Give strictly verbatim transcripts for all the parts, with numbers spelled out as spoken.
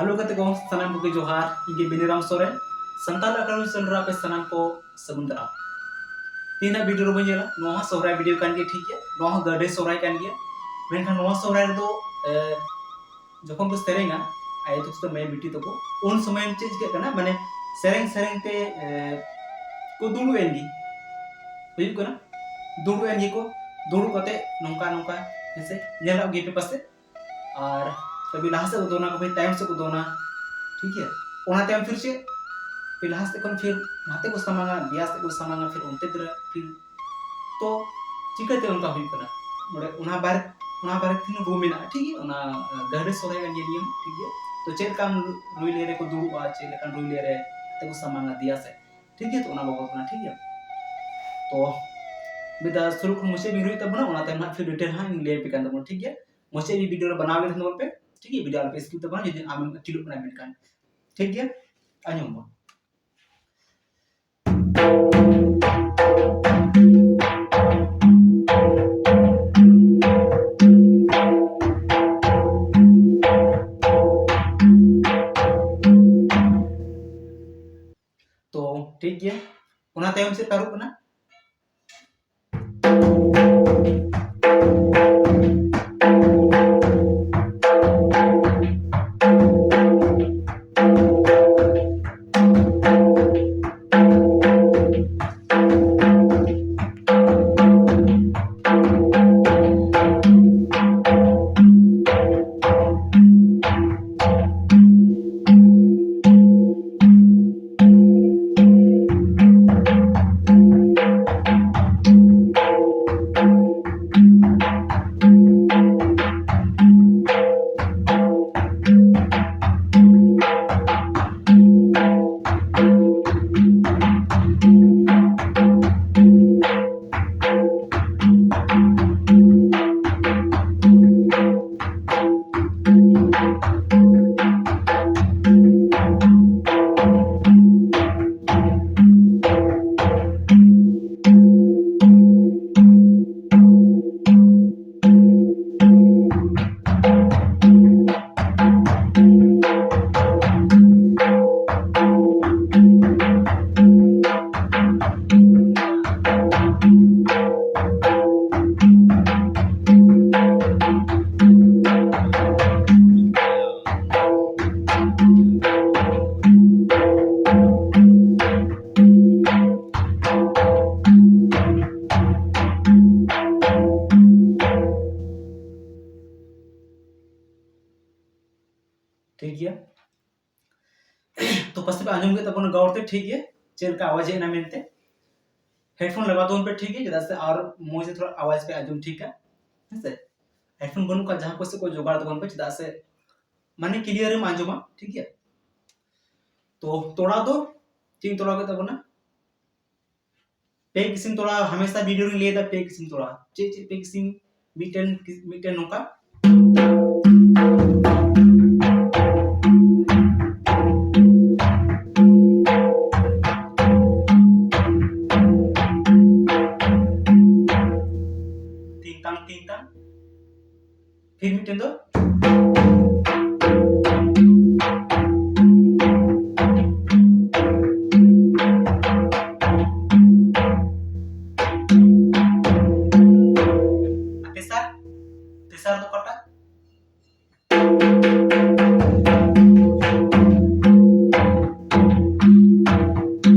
Hello ᱜᱟᱛᱮ ᱠᱚ, ᱥᱟᱱᱟᱢ ᱠᱚᱜᱮ ᱡᱚᱦᱟᱨ᱾ ᱤᱧ ᱜᱮ ᱵᱤᱱᱤᱨᱟᱢ ᱥᱚᱨᱮᱱ, ᱥᱟᱱᱛᱟᱲ ᱟᱠᱟᱰᱮᱢᱤ ᱪᱮᱱᱮᱞ ᱨᱮ ᱟᱯᱮ ᱥᱟᱱᱟᱢ ᱠᱚ ᱥᱟᱹᱜᱩᱱ ᱫᱟᱨᱟᱢ᱾ ᱛᱮᱦᱮᱧᱟᱜ ᱵᱷᱤᱰᱤᱭᱳ ᱨᱮᱵᱚᱱ ᱧᱮᱞᱟ, ᱱᱚᱣᱟ ᱦᱚᱸ ᱥᱚᱦᱨᱟᱭ ᱵᱷᱤᱰᱤᱭᱳ ᱠᱟᱱ ᱜᱮᱭᱟ, ᱴᱷᱤᱠ ᱜᱮᱭᱟ? ᱱᱚᱣᱟ ᱦᱚᱸ ᱜᱟᱹᱰᱮ ᱥᱚᱦᱨᱟᱭ ᱠᱟᱱ ᱜᱮᱭᱟ᱾ ᱢᱮᱱᱠᱷᱟᱱ ᱱᱚᱣᱟ ᱥᱚᱦᱨᱟᱭ ᱨᱮᱫᱚ, ᱮ, ᱡᱚᱠᱷᱚᱱ ᱠᱚ ᱥᱮᱨᱮᱧᱟ ᱟᱭᱳ ᱛᱟᱠᱚ ᱥᱮ ᱢᱟᱹᱭ ᱵᱤᱴᱤ ᱛᱟᱠᱚ, ᱩᱱ ᱥᱚᱢᱚᱭ ᱪᱮᱫ ᱪᱤᱠᱟᱹᱜ ᱠᱟᱱᱟ, ᱢᱟᱱᱮ ᱥᱮᱨᱮᱧ ᱥᱮᱨᱮᱧ ᱛᱮ, ᱮ, ᱠᱚ ᱫᱩᱲᱩᱵ ᱮᱱ ᱜᱮ, ᱦᱩᱭᱩᱜ ᱠᱟᱱᱟ, ᱫᱩᱲᱩᱵ ᱮᱱ ᱜᱮᱠᱚ᱾ ᱫᱩᱲᱩᱵ ᱠᱟᱛᱮ ᱱᱚᱝᱠᱟ ᱱᱚᱝᱠᱟ, ᱦᱮᱸᱥᱮ, ᱧᱮᱞᱚᱜ ᱜᱮ ᱯᱮ ᱯᱟᱥᱮ, ᱟᱨ ᱠᱟᱵᱷᱤ ᱞᱟᱦᱟ ᱥᱮᱫ ᱠᱚ ᱫᱚᱱᱟ, ᱠᱟᱵᱷᱤ ᱛᱟᱭᱚᱢ ᱥᱮᱫ ᱠᱚ ᱫᱚᱱᱟ, ᱴᱷᱤᱠ ᱜᱮᱭᱟ᱾ ᱚᱱᱟ ᱛᱟᱭᱚᱢ ᱯᱷᱤᱨ ᱪᱮᱫ, ᱯᱷᱤᱨ ᱞᱟᱦᱟ ᱥᱮᱫ ᱠᱷᱚᱱ ᱯᱷᱤᱨ ᱱᱟᱛᱮ ᱠᱚ ᱥᱟᱢᱟᱝᱟ, ᱫᱮᱭᱟ ᱥᱮᱫ ᱠᱚ ᱥᱟᱢᱟᱝᱟ, ᱯᱷᱤᱨ ᱚᱱᱛᱮ ᱫᱷᱟᱨᱟ, ᱯᱷᱤᱨ, ᱛᱚ ᱪᱤᱠᱟᱹᱛᱮ ᱚᱱᱠᱟ ᱦᱩᱭᱩᱜ ᱠᱟᱱᱟ? ᱱᱚᱰᱮ ᱚᱱᱟ ᱵᱟᱨᱮ, ᱚᱱᱟ ᱵᱟᱨᱮ ᱛᱮ ᱨᱩ ᱢᱮᱱᱟᱜᱼᱟ, ᱴᱷᱤᱠ ᱜᱮᱭᱟ᱾ ᱚᱱᱟ ᱜᱟᱹᱦᱲᱟᱹ ᱥᱚᱨᱦᱟᱭ ᱨᱮᱭᱟᱜ ᱱᱤᱭᱚᱢ, ᱴᱷᱤᱠ ᱜᱮᱭᱟ᱾ ᱛᱚ ᱪᱮᱫ ᱞᱮᱠᱟᱱ ᱨᱩᱭ ᱞᱟᱹᱭ ᱨᱮᱠᱚ ᱫᱩᱲᱩᱵᱼᱟ, ᱪᱮᱫ ᱞᱮᱠᱟᱱ ᱨᱩᱭ ᱞᱟᱹᱭ ᱨᱮ ᱱᱟᱛᱮ ᱠᱚ ᱥᱟᱢᱟᱝᱟ, ᱫᱮᱭᱟ ᱥᱮᱫ, ᱴᱷᱤᱠ ᱜᱮᱭᱟ᱾ ᱛᱚ ᱚᱱᱟ ᱵᱟᱵᱚᱫ ᱠᱟᱱᱟ, ᱴᱷᱤᱠ ᱜᱮᱭᱟ᱾ ᱛᱚ ᱢᱤᱫ ᱫᱷᱟᱣ ᱥᱩᱨᱩ ᱠᱷᱚᱱ ᱢᱩᱪᱟᱹᱫ ᱵᱤᱱ ᱨᱩᱭ ᱛᱟᱵᱚᱱᱟ, ᱚᱱᱟ ᱛᱟᱭᱚᱢ ᱦᱟᱸᱜ ᱯᱷᱤᱨ ᱰᱤᱴᱮᱞ ᱦᱟᱸᱜ ᱤᱧ ᱞᱟᱹᱭ ᱟᱯᱮ ᱠᱟᱱ ᱛᱟᱵᱚᱱᱟ, ᱴᱷᱤᱠ ᱜᱮᱭᱟ᱾ ᱢᱩᱪᱟᱹᱫ ᱵᱤᱰᱤᱭᱳ ᱨᱮ ᱵᱮᱱᱟᱣ ᱜᱮ ᱛᱟᱦᱮᱱ ᱛᱟᱵᱚᱱ ᱯᱮ, ᱴᱷᱤᱠ ᱜᱮᱭᱟ᱾ ᱵᱤᱰᱤᱭᱳ ᱟᱞᱚ ᱯᱮ ᱥᱠᱤᱯ ᱛᱟᱵᱚᱱᱟ, ᱡᱩᱫᱤ ᱟᱢᱮᱢ ᱟᱹᱠᱤᱞᱚᱜ ᱠᱟᱱᱟ ᱢᱮᱱᱠᱷᱟᱱ, ᱴᱷᱤᱠ ᱜᱮᱭᱟ᱾ ᱟᱸᱡᱚᱢ ᱢᱟ᱾ ᱛᱚ ᱴᱷᱤᱠ ᱜᱮᱭᱟ, ᱚᱱᱟ ᱛᱟᱭᱚᱢ ᱪᱮᱫ ᱛᱟᱹᱨᱩᱵ ᱠᱟᱱᱟ? ᱴᱷᱤᱠ ᱜᱮᱭᱟ᱾ ᱛᱚ ᱯᱟᱥᱮ ᱯᱮ ᱟᱸᱡᱚᱢ ᱠᱮᱫ ᱛᱟᱵᱚᱱᱟ ᱜᱟᱣᱲ ᱛᱮ, ᱴᱷᱤᱠ ᱜᱮᱭᱟ, ᱪᱮᱫ ᱞᱮᱠᱟ ᱟᱣᱟᱡ ᱦᱮᱡ ᱮᱱᱟ ᱢᱮᱱᱛᱮ᱾ ᱦᱮᱰᱯᱷᱳᱱ ᱞᱟᱜᱟᱣ ᱛᱟᱵᱚᱱ ᱯᱮ, ᱴᱷᱤᱠ ᱜᱮᱭᱟ, ᱪᱮᱫᱟᱜ ᱥᱮ ᱟᱨ ᱢᱚᱡᱽ ᱛᱮ ᱛᱷᱚᱲᱟ ᱟᱣᱟᱡ ᱯᱮ ᱟᱸᱡᱚᱢ ᱴᱷᱤᱠᱟ᱾ ᱦᱮᱸᱥᱮ, ᱦᱮᱰᱯᱷᱳᱱ ᱵᱟᱹᱱᱩᱜ ᱠᱷᱟᱱ ᱡᱟᱦᱟᱸ ᱠᱚ ᱥᱮᱫ ᱠᱚ ᱡᱚᱜᱟᱲ ᱛᱟᱵᱚᱱ ᱯᱮ, ᱪᱮᱫᱟᱜ ᱥᱮ ᱢᱟᱱᱮ ᱠᱞᱤᱭᱟᱨ ᱮᱢ ᱟᱸᱡᱚᱢᱟ, ᱴᱷᱤᱠ ᱜᱮᱭᱟ᱾ ᱛᱚ ᱛᱚᱲᱟ ᱫᱚ ᱪᱮᱫ ᱤᱧ ᱛᱚᱲᱟ ᱠᱮᱫ ᱛᱟᱵᱚᱱᱟ? ᱯᱮ ᱠᱤᱥᱤᱢ ᱛᱚᱲᱟ, ᱦᱟᱢᱮᱥᱟ ᱵᱷᱤᱰᱤᱭᱳ ᱨᱤᱧ ᱞᱟᱹᱭ ᱮᱫᱟ, ᱯᱮ ᱠᱤᱥᱤᱢ ᱛᱚᱲᱟ᱾ ᱪᱮᱫ ᱪᱮᱫ ᱯᱮ ᱠᱤᱥᱤᱢ? ᱢᱤᱫᱴᱮᱱ, ᱢᱤᱫᱴᱮᱱ ᱱᱚᱝᱠᱟ᱾ ᱛᱤᱱ ᱛᱟᱝ, ᱛᱤᱱ ᱛᱟᱝ᱾ ᱯᱷᱤᱨ ᱢᱤᱫᱴᱮᱱ ᱫᱚ᱾ ᱟᱨ ᱛᱮᱥᱟᱨ, ᱛᱮᱥᱟᱨ ᱫᱚ ᱚᱠᱟᱴᱟᱜ?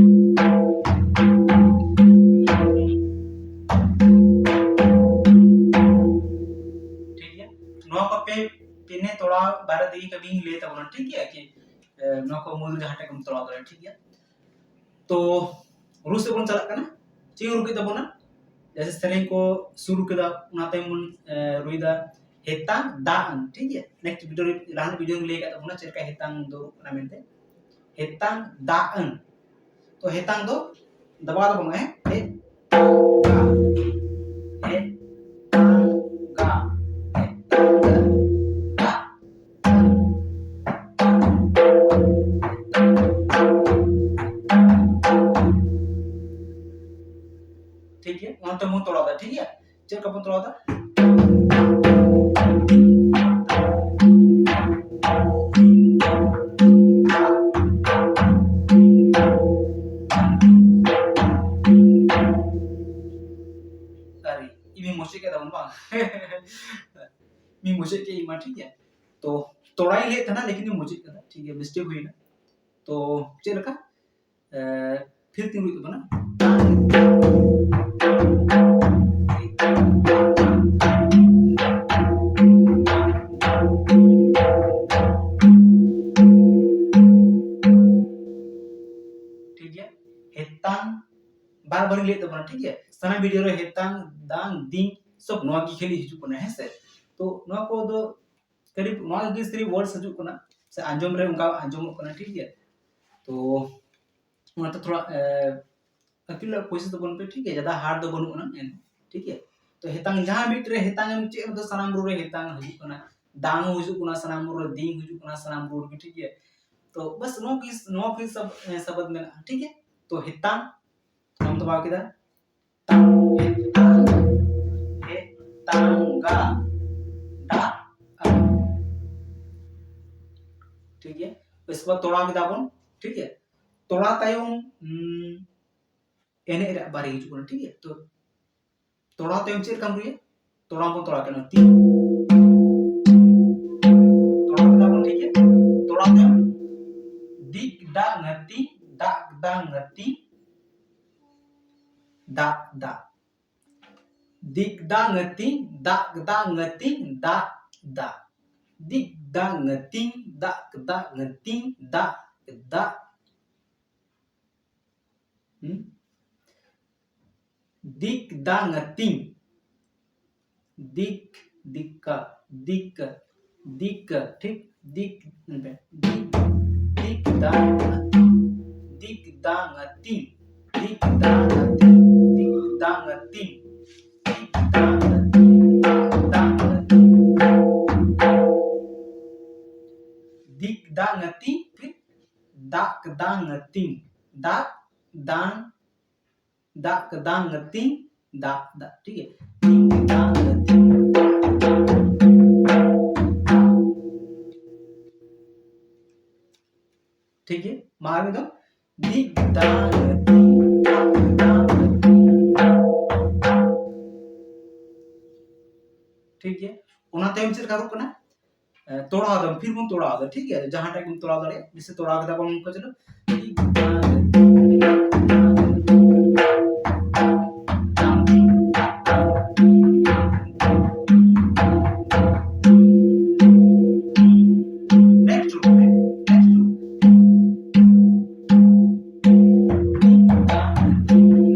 ᱴᱷᱤᱠ ᱜᱮᱭᱟ, ᱱᱚᱣᱟ ᱠᱚ ᱯᱮ ᱯᱮᱱᱮ ᱛᱚᱲᱟᱣ ᱵᱟᱨᱮ ᱛᱮᱜᱮ ᱠᱟᱹᱢᱤᱧ ᱞᱟᱹᱭ ᱛᱟᱵᱚᱱᱟ, ᱴᱷᱤᱠ ᱜᱮᱭᱟ ᱠᱤ? ᱮ, ᱱᱚᱣᱟ ᱠᱚ ᱢᱩᱫᱽ ᱨᱮ ᱡᱟᱦᱟᱸ ᱴᱟᱜ ᱜᱮᱢ ᱛᱚᱲᱟᱣ ᱫᱟᱲᱮᱭᱟᱜᱼᱟ, ᱴᱷᱤᱠ ᱜᱮᱭᱟ᱾ ᱛᱚ ᱨᱩ ᱥᱮᱫ ᱵᱚᱱ ᱪᱟᱞᱟᱜ ᱠᱟᱱᱟ᱾ ᱪᱮᱫ ᱨᱩ ᱠᱮᱫ ᱛᱟᱵᱚᱱᱟ? ᱡᱮᱭᱥᱮ ᱥᱮᱨᱮᱧ ᱠᱚ ᱥᱩᱨᱩ ᱠᱮᱫᱟ, ᱚᱱᱟ ᱛᱟᱭᱚᱢ ᱵᱚᱱ, ᱮ, ᱨᱩᱭᱫᱟ ᱦᱮᱛᱟᱝ ᱫᱟᱜ ᱟᱹᱧ, ᱴᱷᱤᱠ ᱜᱮᱭᱟ᱾ ᱱᱮᱠᱥᱴ ᱵᱷᱤᱰᱤᱭᱳ ᱨᱮ, ᱞᱟᱦᱟ ᱵᱷᱤᱰᱤᱭᱳ ᱨᱮ ᱞᱟᱹᱭ ᱟᱠᱟᱫ ᱛᱟᱵᱚᱱᱟ ᱪᱮᱫ ᱞᱮᱠᱟ ᱦᱮᱛᱟᱝ ᱫᱚ ᱨᱩᱜ ᱠᱟᱱᱟ ᱢᱮᱱᱛᱮ᱾ ᱦᱮᱛᱟᱝ ᱫᱟᱜ ᱟᱹᱧ᱾ ᱛᱚ ᱦᱮᱛᱟᱝ ᱫᱚ ᱫᱟᱵᱟᱣ ᱫᱚ ᱵᱟᱹᱱᱩᱜᱼᱟ, ᱦᱮᱸ? ᱦᱮᱛᱟᱝ, ᱦᱮᱛᱟᱝ, ᱦᱮᱛᱟᱝ, ᱫᱟᱜ᱾ ᱴᱷᱤᱠ ᱜᱮᱭᱟ, ᱚᱱᱟᱛᱮ ᱢᱩ ᱛᱚᱲᱟᱣ ᱫᱟ, ᱴᱷᱤᱠ ᱜᱮᱭᱟ? ᱪᱮᱫ ᱞᱮᱠᱟ ᱵᱚᱱ ᱛᱚᱲᱟᱣ ᱫᱟ? ᱟᱨᱮ, ᱤᱧ ᱢᱩᱪᱟᱹᱫ ᱠᱮᱫ ᱛᱟᱵᱚᱱ ᱵᱟᱝ? ᱤᱧ ᱢᱩᱪᱟᱹᱫ ᱠᱮᱫ ᱤᱧ ᱢᱟ, ᱴᱷᱤᱠ ᱜᱮᱭᱟ? ᱛᱚ ᱛᱚᱲᱟᱭ ᱞᱟᱹᱭᱮᱫ ᱛᱟᱦᱮᱱᱟ, ᱞᱮᱠᱤᱱ ᱤᱧ ᱢᱩᱪᱟᱹᱫ ᱠᱮᱫᱟ, ᱴᱷᱤᱠ ᱜᱮᱭᱟ, ᱢᱤᱥᱴᱮᱠ ᱦᱩᱭᱱᱟ᱾ ᱛᱚ ᱪᱮᱫ ᱞᱮᱠᱟ? ᱮ, ᱯᱷᱤᱨ ᱛᱤᱸᱜᱩ ᱦᱩᱭᱩᱜ ᱛᱟᱵᱚᱱᱟ᱾ ᱟᱵᱟᱨ ᱞᱟᱹᱭ ᱛᱟᱵᱚᱱᱟ, ᱴᱷᱤᱠ ᱜᱮᱭᱟ? ᱥᱟᱱᱟᱢ ᱵᱷᱤᱰᱤᱭᱳ ᱨᱮ ᱦᱮᱛᱟᱝ, ᱫᱟᱝ, ᱫᱤᱝ, ᱥᱚᱵ ᱱᱚᱣᱟ ᱜᱮ ᱠᱷᱟᱹᱞᱤ ᱦᱤᱡᱩᱜ ᱠᱟᱱᱟ, ᱦᱮᱸ ᱥᱮ? ᱛᱚ ᱱᱚᱣᱟ ᱠᱚᱫᱚ ᱠᱟᱹᱨᱤᱵ ᱱᱚᱣᱟ ᱜᱮ ᱥᱨᱤ ᱣᱟᱨᱰᱥ ᱦᱤᱡᱩᱜ ᱠᱟᱱᱟ, ᱥᱮ ᱟᱸᱡᱚᱢ ᱨᱮ ᱚᱱᱠᱟ ᱟᱸᱡᱚᱢᱚᱜ ᱠᱟᱱᱟ, ᱴᱷᱤᱠ ᱜᱮᱭᱟ? ᱛᱚ ᱚᱱᱟᱛᱮ ᱛᱷᱚᱲᱟ ᱟᱹᱯᱤᱞ ᱨᱮᱭᱟᱜ ᱠᱳᱥᱤᱥ ᱛᱟᱵᱚᱱ ᱯᱮ, ᱴᱷᱤᱠ ᱜᱮᱭᱟ? ᱡᱟᱫᱟ ᱦᱟᱨᱰ ᱫᱚ ᱵᱟᱹᱱᱩᱜ ᱟᱱᱟ, ᱮᱱ, ᱴᱷᱤᱠ ᱜᱮᱭᱟ? ᱛᱚ ᱦᱮᱛᱟᱝ ᱡᱟᱦᱟᱸ ᱢᱤᱫ ᱨᱮ ᱦᱮᱛᱟᱝ ᱮᱢ ᱪᱮᱫ ᱨᱮᱫᱚ ᱥᱟᱱᱟᱢ ᱨᱩ ᱨᱮ ᱦᱮᱛᱟᱝ ᱦᱤᱡᱩᱜ ᱠᱟᱱᱟ, ᱫᱟᱝ ᱦᱚᱸ ᱦᱤᱡᱩᱜ ᱠᱟᱱᱟ ᱥᱟᱱᱟᱢ ᱨᱩ ᱨᱮ, ᱫᱤᱝ ᱦᱤᱡᱩᱜ ᱠᱟᱱᱟ ᱥᱟᱱᱟᱢ ᱨᱩ ᱨᱮᱜᱮ, ᱴᱷᱤᱠ ᱜᱮᱭᱟ? ᱛᱚ ᱵᱟᱥ ᱱᱚᱣᱟ ᱠᱚ ᱱᱚᱣᱟ ᱠᱚ ᱥᱟᱵ ᱥᱟᱵᱟᱫ ᱢᱮᱱᱟᱜᱼᱟ, ᱴᱷᱤᱠ ᱜᱮᱭᱟ? ᱛᱚ ᱦᱮᱛᱟᱝ ᱚᱱᱟᱢ ᱛᱚᱵᱟᱣ ᱠᱮᱫᱟ, ᱛᱟᱝ, ᱦᱮᱛᱟᱝ, ᱦᱮᱛᱟᱝ, ᱜᱟ, ᱫᱟ, ᱟ᱾ ᱴᱷᱤᱠ ᱜᱮᱭᱟ? ᱵᱮᱥ ᱵᱟᱨ ᱛᱚᱲᱟᱣ ᱠᱮᱫᱟ ᱵᱚᱱ, ᱴᱷᱤᱠ ᱜᱮᱭᱟ? ᱛᱚᱲᱟ ᱛᱟᱭᱚᱢ ᱩᱸ, ᱮᱱᱮᱡ ᱨᱮᱭᱟᱜ ᱵᱟᱨᱮ ᱦᱤᱡᱩᱜ ᱠᱟᱱᱟ, ᱴᱷᱤᱠ ᱜᱮᱭᱟ? ᱛᱚ ᱛᱚᱲᱟ ᱛᱟᱭᱚᱢ ᱪᱮᱫ ᱞᱮᱠᱟᱢ ᱨᱩᱭᱟ? ᱛᱚᱲᱟ ᱵᱚᱱ ᱛᱚᱲᱟ ᱠᱮᱫᱟ, ᱛᱤ, ᱛᱚᱲᱟ ᱠᱮᱫᱟ ᱵᱚᱱ, ᱴᱷᱤᱠ ᱜᱮᱭᱟ? ᱛᱚᱲᱟ ᱛᱟᱭᱚᱢ ᱫᱤᱜ ᱫᱟ ᱝᱟᱹᱛᱤ, ᱫᱟᱜ ᱫᱟ ᱝᱟᱹᱛᱤ, ᱫᱟᱜ ᱫᱟ᱾ ᱫᱤᱜ ᱫᱟ ᱝᱟᱹᱛᱤ, ᱫᱟᱜ ᱫᱟ ᱝᱟᱹᱛᱤ, ᱫᱟᱜ ᱫᱟ᱾ ᱫᱤᱜ ᱫᱟ ᱝᱟᱹᱛᱤ, ᱫᱟᱜ ᱫᱟ ᱝᱟᱹᱛᱤ, ᱫᱟᱜ ᱫᱟ᱾ ᱦᱩᱸ? ᱫᱤᱜ ᱫᱟ ᱝᱟᱹᱛᱤ᱾ ᱫᱤᱠ, ᱫᱤᱠᱟ, ᱫᱤᱠ, ᱫᱤᱠ, ᱴᱷᱤᱠ? ᱫᱤᱠ, ᱫᱤᱠ, ᱫᱤᱠ ᱫᱟ ᱝᱟᱹᱛᱤ, ᱫᱤᱠ ᱫᱟ ᱝᱟᱹᱛᱤ, ᱫᱤᱠ ᱫᱟ ᱝᱟᱹᱛᱤ, ᱫᱤᱠ ᱫᱟ ᱝᱟᱹᱛᱤ, ᱫᱤᱠ ᱫᱟ ᱝᱟᱹᱛᱤ, ᱫᱤᱠ ᱫᱟ ᱝᱟᱹᱛᱤ, ᱯᱷᱤᱨ ᱫᱟᱜ ᱫᱟ ᱝᱟᱹᱛᱤ, ᱫᱟᱜ ᱫᱟ ᱫᱟᱜ ᱠᱮᱫᱟᱝ ᱛᱤᱧ ᱫᱟᱜ ᱫᱟᱜ, ᱴᱷᱤᱠ ᱜᱮᱭᱟ? ᱛᱤᱧ ᱫᱟᱜ ᱛᱤᱧ ᱫᱟᱜ ᱫᱟᱜ᱾ ᱴᱷᱤᱠ ᱜᱮᱭᱟ, ᱢᱟ ᱟᱨ ᱢᱤᱫ ᱫᱷᱟᱣ᱾ ᱫᱤᱜ ᱫᱟᱜ ᱛᱤᱧ ᱫᱟᱜ ᱫᱟᱜ᱾ ᱴᱷᱤᱠ ᱜᱮᱭᱟ, ᱚᱱᱟ ᱛᱟᱭᱚᱢ ᱪᱮᱫ ᱞᱮᱠᱟ ᱨᱩᱜ ᱠᱟᱱᱟ? ᱛᱚᱲᱟᱣ ᱫᱟᱢ, ᱯᱷᱤᱨ ᱵᱚᱱ ᱛᱚᱲᱟᱣ ᱫᱟ, ᱴᱷᱤᱠ ᱜᱮᱭᱟ? ᱡᱟᱦᱟᱸᱴᱟᱜ ᱜᱮᱢ ᱛᱚᱲᱟᱣ ᱫᱟᱲᱮᱭᱟᱜᱼᱟ, ᱡᱮᱥᱮ ᱛᱚᱲᱟᱣ ᱠᱮᱫᱟ ᱵᱚᱱ ᱚᱱᱠᱟ, ᱪᱚᱞᱚ᱾ Next group, next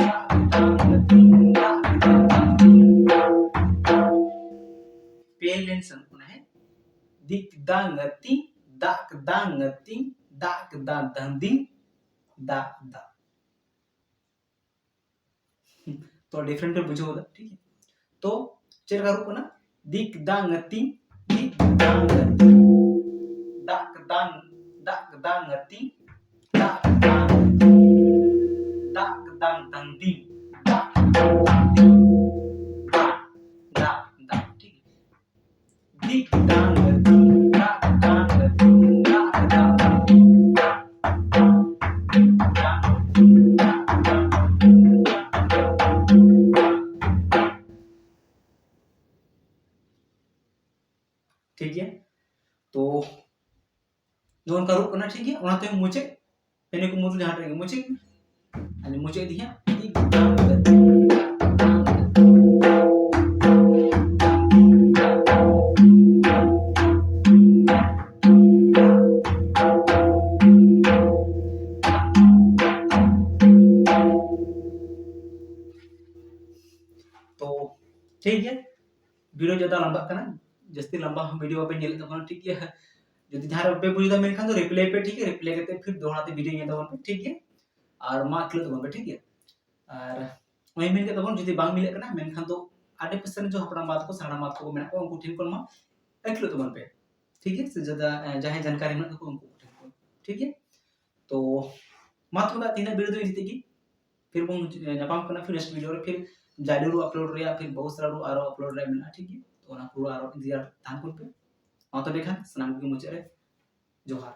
group. ᱫᱟᱝ ᱟᱹᱛᱤ, ᱫᱟᱜ ᱫᱟᱝ ᱟᱹᱛᱤ, ᱫᱟᱜ ᱫᱟᱝ ᱫᱟᱝᱫᱤ, ᱫᱟᱜ ᱫᱟᱜ᱾ ᱛᱚ ᱰᱤᱯᱷᱟᱨᱮᱱᱴ ᱯᱮ ᱵᱩᱡᱷᱟᱹᱣ ᱮᱫᱟ, ᱴᱷᱤᱠ ᱜᱮᱭᱟ? ᱛᱚ ᱪᱮᱫ ᱞᱮᱠᱟ ᱨᱩᱜ ᱠᱟᱱᱟ? ᱫᱤᱠ ᱫᱟᱝ ᱟᱹᱛᱤ, ᱫᱤᱠ ᱫᱟᱝ ᱟᱹᱛᱤ, ᱫᱟᱜ ᱫᱟᱝ, ᱫᱟᱜ ᱫᱟᱝ ᱟᱹᱛᱤ, ᱫᱟᱜ ᱫᱟᱝ ᱟᱹᱛᱤ, ᱫᱟᱜ ᱫᱟᱝ ᱫᱟᱝᱫᱤ, ᱫᱟᱜ ᱫᱟᱝ ᱫᱟᱝᱫᱤ, ᱫᱟᱜ, ᱫᱟᱜ, ᱫᱟᱜ, ᱴᱷᱤᱠ ᱜᱮᱭᱟ? ᱫᱤᱠ ᱫᱟᱝ ᱫᱤ, ᱫᱟᱜ ᱫᱟᱝ ᱫᱤ, ᱫᱟᱜ ᱫᱟᱝ ᱫᱤ, ᱫᱟᱜ ᱫᱟᱝ ᱫᱤ, ᱫᱟᱜ ᱫᱟᱝ ᱫᱤ, ᱫᱟᱜ ᱫᱟᱝ ᱫᱤ, ᱫᱟᱜ ᱫᱟᱝ ᱫᱤ᱾ ᱴᱷᱤᱠ ᱜᱮᱭᱟ, ᱛᱚ ᱱᱚᱜᱼᱚ ᱱᱚᱝᱠᱟ ᱨᱩᱜ ᱠᱟᱱᱟ, ᱴᱷᱤᱠ ᱜᱮᱭᱟ᱾ ᱚᱱᱟ ᱛᱟᱭᱚᱢ ᱢᱩᱪᱟᱹᱫ, ᱯᱮᱱᱮ ᱠᱚ ᱢᱩᱫᱽᱨᱮ ᱡᱟᱦᱟᱸ ᱴᱟᱜ ᱜᱮ ᱢᱩᱪᱟᱹᱫ, ᱟᱨ ᱢᱩᱪᱟᱹᱫ ᱤᱫᱤ ᱦᱟᱸᱜ᱾ ᱛᱚ ᱴᱷᱤᱠ ᱜᱮᱭᱟ, ᱵᱷᱤᱰᱤᱭᱳ ᱡᱟᱫᱟ ᱞᱟᱢᱵᱟᱜ ᱠᱟᱱᱟ, ᱡᱟᱹᱥᱛᱤ ᱞᱟᱢᱵᱟ ᱦᱚᱸ ᱵᱷᱤᱰᱤᱭᱳ ᱵᱟᱯᱮ ᱧᱮᱞᱮᱫ ᱛᱟᱵᱚᱱᱟ, ᱴᱷᱤᱠ ᱜᱮᱭᱟ᱾ ᱡᱩᱫᱤ ᱡᱟᱦᱟᱸ ᱨᱮ ᱵᱟᱯᱮ ᱵᱩᱡᱽ ᱮᱫᱟ, ᱢᱮᱱᱠᱷᱟᱱ ᱫᱚ ᱨᱤᱯᱞᱟᱭ ᱯᱮ, ᱴᱷᱤᱠ ᱜᱮᱭᱟ, ᱨᱤᱯᱞᱟᱭ ᱠᱟᱛᱮ ᱯᱷᱤᱨ ᱫᱚᱦᱲᱟ ᱛᱮ ᱵᱷᱤᱰᱤᱭᱳ ᱧᱮᱞ ᱛᱟᱵᱚᱱ ᱯᱮ, ᱴᱷᱤᱠ ᱜᱮᱭᱟ᱾ ᱟᱨ ᱢᱟ ᱠᱷᱮᱞᱳᱜ ᱛᱟᱵᱚᱱ ᱯᱮ, ᱴᱷᱤᱠ ᱜᱮᱭᱟ᱾ ᱟᱨ ᱚᱱᱮ ᱢᱮᱱ ᱠᱮᱫ ᱛᱟᱵᱚᱱ, ᱡᱩᱫᱤ ᱵᱟᱝ ᱢᱤᱞᱟᱹᱜ ᱠᱟᱱᱟ, ᱢᱮᱱᱠᱷᱟᱱ ᱫᱚ ᱟᱰᱮ ᱯᱟᱥᱮ ᱨᱮ ᱡᱚ ᱦᱟᱯᱲᱟᱢ ᱵᱟ ᱛᱟᱠᱚ, ᱥᱮᱬᱟ ᱢᱟ ᱛᱟᱠᱚ ᱢᱮᱱᱟᱜ ᱠᱚᱣᱟ, ᱩᱱᱠᱩ ᱴᱷᱮᱱ ᱠᱷᱚᱱ ᱢᱟ ᱟᱹᱠᱷᱞᱟᱹᱜ ᱛᱟᱵᱚᱱ ᱯᱮ, ᱴᱷᱤᱠ ᱜᱮᱭᱟ᱾ ᱥᱮ ᱡᱟᱫᱟ, ᱮ, ᱡᱟᱦᱟᱸᱭ ᱡᱟᱱᱠᱟᱨᱤ ᱢᱮᱱᱟᱜ ᱛᱟᱠᱚ, ᱩᱱᱠᱩ ᱴᱷᱮᱱ ᱠᱷᱚᱱ, ᱴᱷᱤᱠ ᱜᱮᱭᱟ᱾ ᱛᱚ ᱢᱟ ᱛᱚᱵᱮ ᱛᱤᱱᱟᱹᱜ ᱵᱷᱤᱰᱤᱭᱳ ᱫᱚ ᱤᱱᱟᱹᱜ ᱜᱮ, ᱯᱷᱤᱨ ᱵᱚᱱ, ᱮ, ᱧᱟᱯᱟᱢ ᱠᱟᱱᱟ ᱯᱷᱤᱨ ᱱᱮᱠᱥᱴ ᱵᱷᱤᱰᱤᱭᱳ ᱨᱮ, ᱯᱷᱤᱨ ᱡᱟᱭᱞᱩ ᱨᱩ ᱟᱯᱞᱳᱰ ᱨᱮᱭᱟᱜ, ᱯᱷᱤᱨ ᱵᱚᱦᱩᱛ ᱥᱟᱨᱟ ᱨᱩ ᱟᱨᱚ ᱟᱯᱞᱳᱰ ᱨᱮᱭᱟᱜ ᱢᱮᱱᱟᱜᱼᱟ, ᱴᱷᱤᱠ ᱜᱮᱭᱟ᱾ ᱛᱚ ᱚᱱᱟ ᱯᱩᱨᱟᱹ ᱟᱨᱚ ᱤᱱᱛᱮᱡᱟᱨ ᱛᱟᱦᱮᱱ ᱠᱚ ᱯᱮ᱾ ᱢᱟ ᱛᱚᱵᱮ ᱠᱷᱟᱱ ᱥᱟᱱᱟᱢ ᱠᱚᱜᱮ ᱢᱩᱪᱟᱹᱫ ᱨᱮ ᱡᱚᱦᱟᱨ᱾